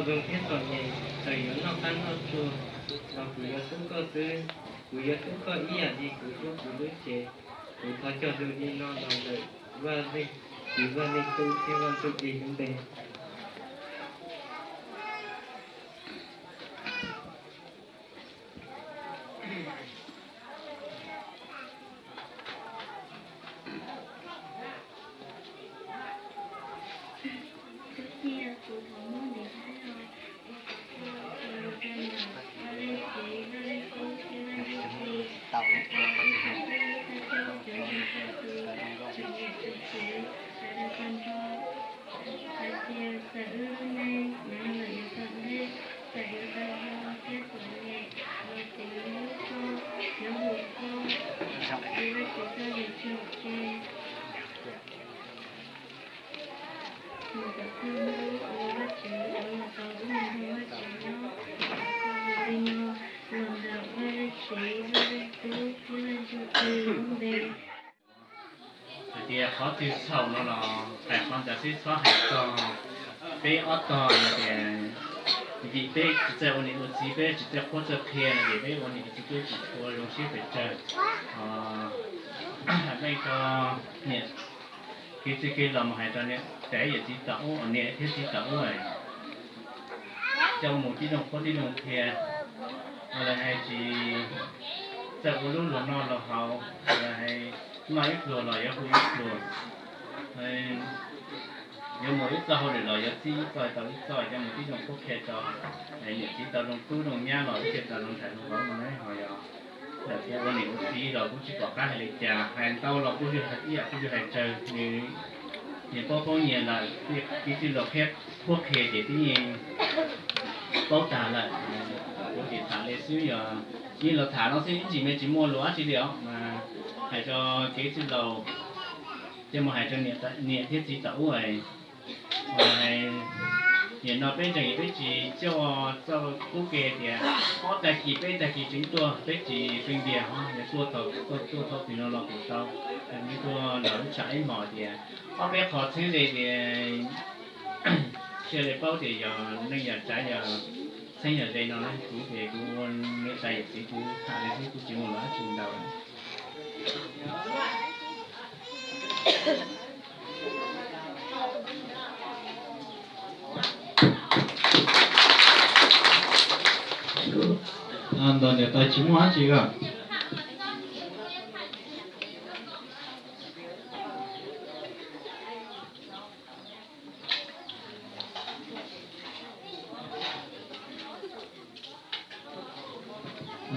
Zoo thiab txom nyem, txawm yuav noj qab noj tsua los kuv yuav hlub koj xwb. Kuv yuav hlub koj ib yam li kuv hlub kuv lub cev. Kuv thov cog lus li no los ntawm Vaj Leej Txiv, Vaj Leej Tub thiab Vaj Ntsuj Plig lub npe. Hais tias txawm wb lub neej hnub no lawm yuav tom ntej, txawm yuav tau zoo thiab txom nyem los kuv hlub koj, yuav hlub koj, yuav Vajtswv txoj lus tsom ke. Mus kom txog hnub uas Vajtswv yuav los tau wb mus nrog Vajtswv nyob, kom txog hnub li no los ntawm Vaj Leej Txiv, Vaj Leej Tub thiab Vaj Ntsuj Plig lub npe. Hais tias qhov twg txhaum no los hais qhov ntawd xwb, txhob hais txog peb ob tog no tias vim peb tsis txawj ua niam ua txiv, peb tsis txawj qhuab txawj qhia no ces peb ua niam ua txiv peb tsis tshua zoo siab pes tsawg. Hais meej rau niam, kev txij kev los mus hais rau niam tais yawm txiv tom ub, niam thiab txiv tom ub, coj mus tib zoo qhuab tib zoo qhia, lawv hais tsis txawj ua lub luag noj luag haus, lawv hais noj ib pluag los yuav hu ib pluag, yuav mus ib txoj hauj lwm los yuav txib ib txoj tau ib txoj, coj mus tib zoo qhuab qhia rau niam txiv tau zoo tub zoo nyab los ib ce tau zoo nraim zoo vauv no ne ho yog lawm kuv ua niam ua txiv los kuv tsis pom qab hais li cas, hais ntau los kuj yog hais ib yam kuj yog hais tsawg, nws paub paub nyias lawm, kev txij los qhuab qhia ces tib yeej paub tag lawm. Kuv tsis tham li xwb, yog yeej los tham no xwb, ib ntsis me tsis muaj lus dab tsi li os mas hais tso kev txij laus, ces mus hais rau niam thiab txiv tom ub. Nim no peb ntseeg peb tsis coj txoj kub ke tias ob tag kis peb tag kis tseem tuaj, peb tsis pheej ntiag ho yog tuaj thaum twg no los kuj tau. Yeej tuaj nrog lub tsam ib hmos tias ob peb qhov txheeb ze tias sia li paub tias yog neej yog tsav yog txheeb yog ze no ne, kuv ces kuv ua niam tais yawm txiv kuv tham li xwb kuj tsis muaj lus dab tsi ntau. Ntawm niam tais tsis muaj dab tsi os.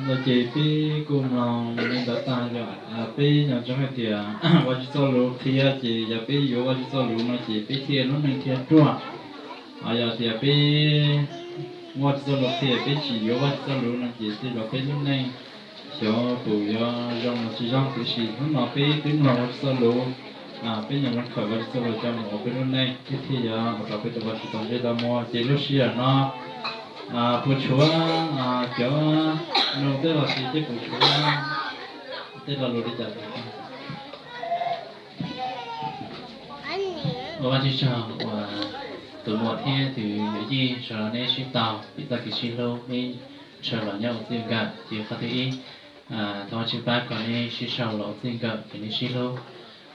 Ntawd ces peb kuj mloog li ntawd tag, yog peb nco ntsoov hais tias Vajtswv txoj lus qhia ces yog peb yuav Vajtswv txoj lus no ces peb thiaj lub neej thiaj ruaj. Yog tias peb muab Vajtswv txoj lus qhia peb tsis yuav Vajtswv txoj lus no ces tej zaum peb lub neej xyov puas yuav zoo los tsis zoo, tiam sis hnub no peb twb mloog Vajtswv txoj lus, peb nyob zoo kawm Vajtswv txoj lus coj mus ua peb lub neej thiab thiaj yuav ua rau peb tau Vajtswv tau ntsej tau muag. Ces lub sij hawm no puas tshuav cov nug tej los sis tej puas tshuav tej lo lus li cas? Ua Vajtswv tsaug uas tus muam thiab tus yawm yij sawv daws neb sib tau vim txoj kev sib hlub neb sawv los nyob ua txij nkawm. Ces qhov thib ib, thov Vajtswv pab kom neb sib sau los ua txij nkawm ces neb sib hlub.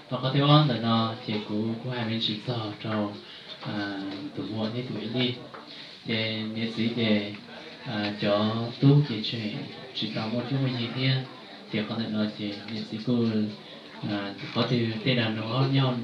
Ho qhov thib ob ntawm no ces kuv kuj hais me ntsis txog rau tus muam thiab tus yawm yij. Ces niam txiv ces cov tub ces tseem tsis tau muaj cuab muaj yig thiab. Ces qhov ntawm no ces niam txiv kuj, qhov twg tej dag nug nyob hauv niam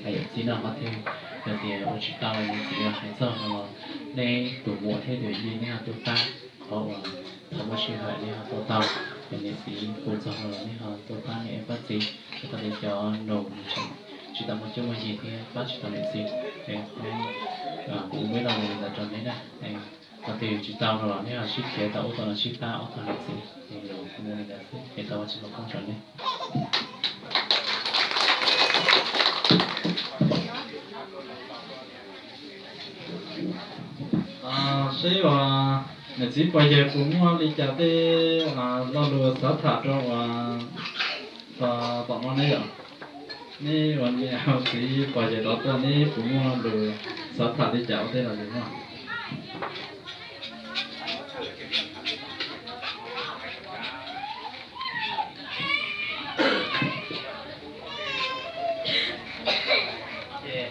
tais yawm txiv no qhov twg yog tias ua tsis tau niam txiv yuav hais txog no los neb tus muam thiab tus yij neb ho tuaj pab, qhov uas thaum muaj sij hawm neb ho tuaj tau, ces niam txiv hu txog no los neb ho tuaj pab niam pab txiv. Qhov tias cov nug tseem tsis tau muaj cuab muaj yig thiab pab tsis tau niam txiv, es kuv ua ib lo lus li ntawd rau neb na. Qhov twg tsis tau no los neb ho sib khiav tau ub tau no sib pab ob tog niam txiv, es kuv ua li ntawd xwb es tau Vajtswv foom koob rau neb. Seb uas niam txiv pog yawg puas muaj li cas tej lo lus xav tham rau uas tom no ne yom? Neb uas niam txiv pog yawg rov tuaj neb puas muaj lus xav tham li cas ua tej lo lus no? Ces,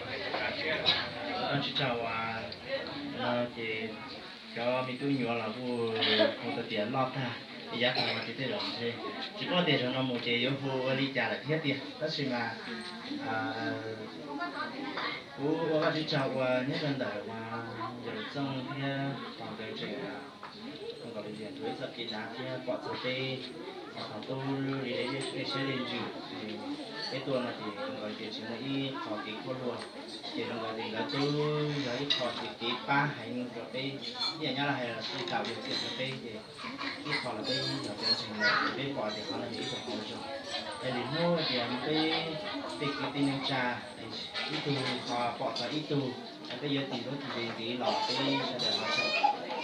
tsis tau uas, no ces cov me tub nyuam los kuj hu tau tias loj tag, es yav tag los ces tej zaum ntshe tsis paub tias zaum no mus ces yuav hu ua li cas lawm thiab tiag, tab sis mas kuv ua Vajtswv tsaug uas nyob rau ntawm uas Yawm Txooj thiab tos nkawd tseem zoo nkaus li tias nrug ib txoj kev dav thiab pom txog peb thaum tub li dej siab dej ntsws, peb tuaj no ces zoo nkaus li tias tsis muaj ib qho kev khuab luag, ces zoo nkaus li nkawd twb yog ib qho kev pab heev rau peb, ib yam nyob los hais los sib tau yog txiaj rau peb ces ib qho los peb yog cov ntseeg lawm ces peb pom tias qhov no yog ib qho zoo. Es lwm hnub tias peb tej kwv tij neej tsa ib tug ho pom txog ib tug, peb yuav tis lub tis ntxiv los peb sawv daws ho txhawm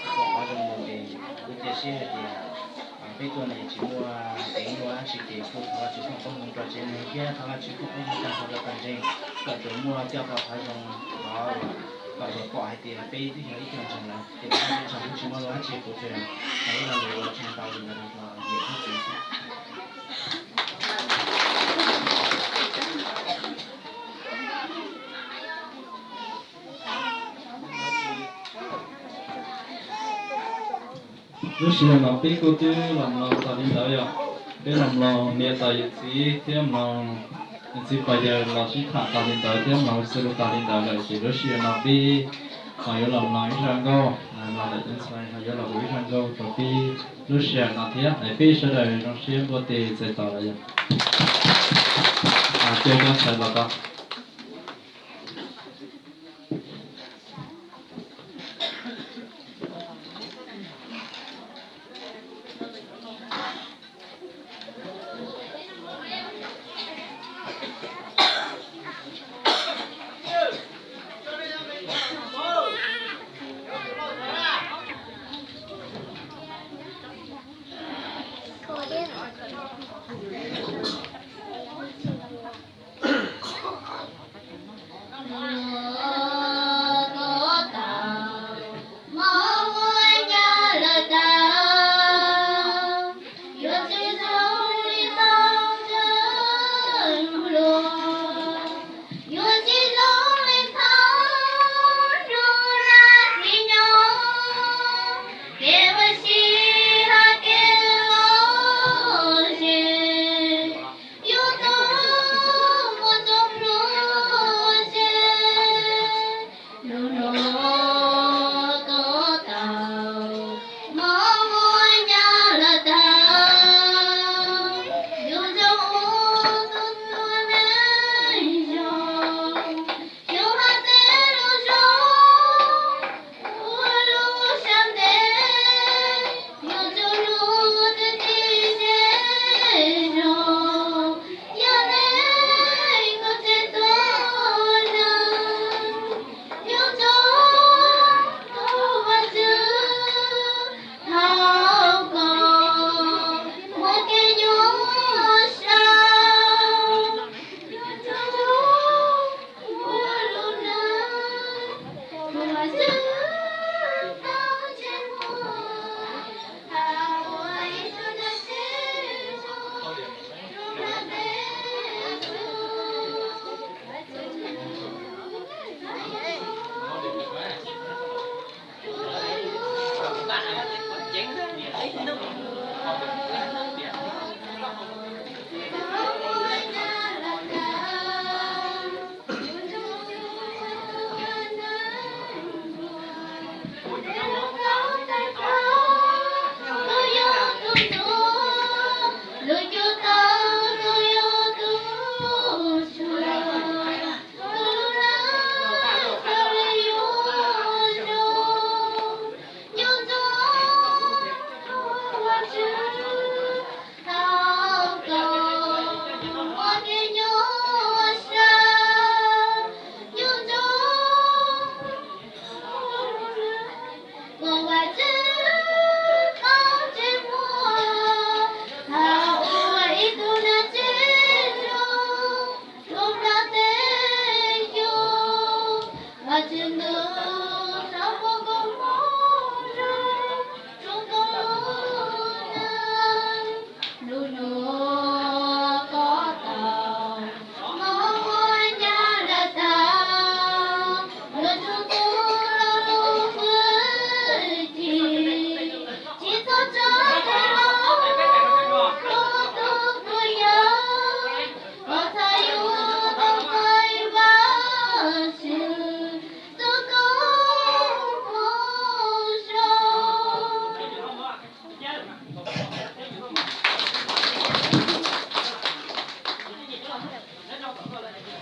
ua qhov zoo mus es kuv cia siab hais tias peb tuaj no tsis muaj kev nyuaj dab tsi ces kuj thov Vajtswv foom koob hmoov rau tsev neeg thiab thov Vajtswv foom koob hmoov tag nrho rau tag ntsej, kom tsuas muaj coj tau qhov zoo, thov kom luag pom hais tias peb twb yog ib co ntseeg lawm ces peb tsis muaj dab tsi kuv tsuas hais ib lo lus ua tsaug ntau rau niam thiab txiv. Lub sij hawm no peb kuj twb los mloog tas li ntawd yom. Peb los mloog niam tais yawm txiv thiab mloog yawm txiv pog yawg los sib tham tas li ntawd thiab mloog xws li tas li ntawd lawm ces lub sij hawm no peb ho yuav los mloog ib zaj nkauj, los ntawm Ceeb Xais ho yuav los hu ib zaj nkauj rau peb lub sij hawm no thiab. Es peb sawv daws zoo siab npuaj tes txais tos lawm yom. Cia cov ntxhais los tau.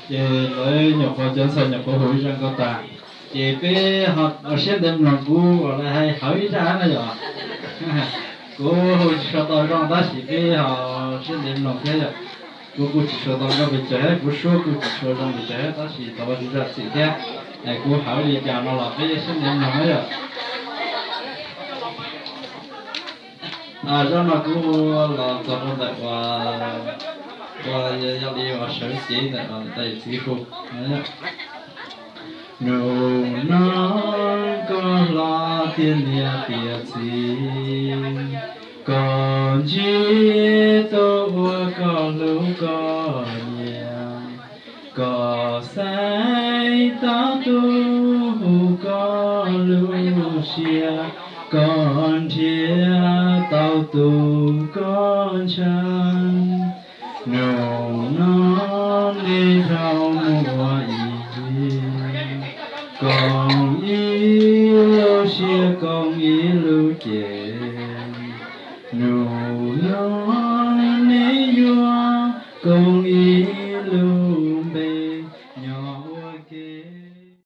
Ces lawv nyuam qhuav cov ntxhais nyuam qhuav hu ib zaj nkauj tas, ces peb ho siab ntev mloog kuv uas lawv hais hawv ib zaj na yom. Kuv hu tsis tshua tau zoo tab sis peb ho siab ntev mloog thiab yom. Kuv kuj tsis tshua tau zoo pes tsawg, kuv suab kuj tsis tshua zoo pes tsawg tab sis thov Vajtswv zam txim thiab. Kuv hawv li cas no los peb siab ntev mloog na yom. Zaj no kuv los txog rau ntawm uas, uas yog li uas sawv cev ntawm uas niam tais yawm txiv hu. Nus no koj hlob tiag niam tiam txiv, koj ntsib tus uas koj hlub koj nyiam, koj xaiv tau tus hu koj lub siab, koj nrhiav tau tus koj ntshaw. Nus no nej dhau mus ua ib yig, koom ib lub siab koom ib lub cev. Nus no nej yuav koom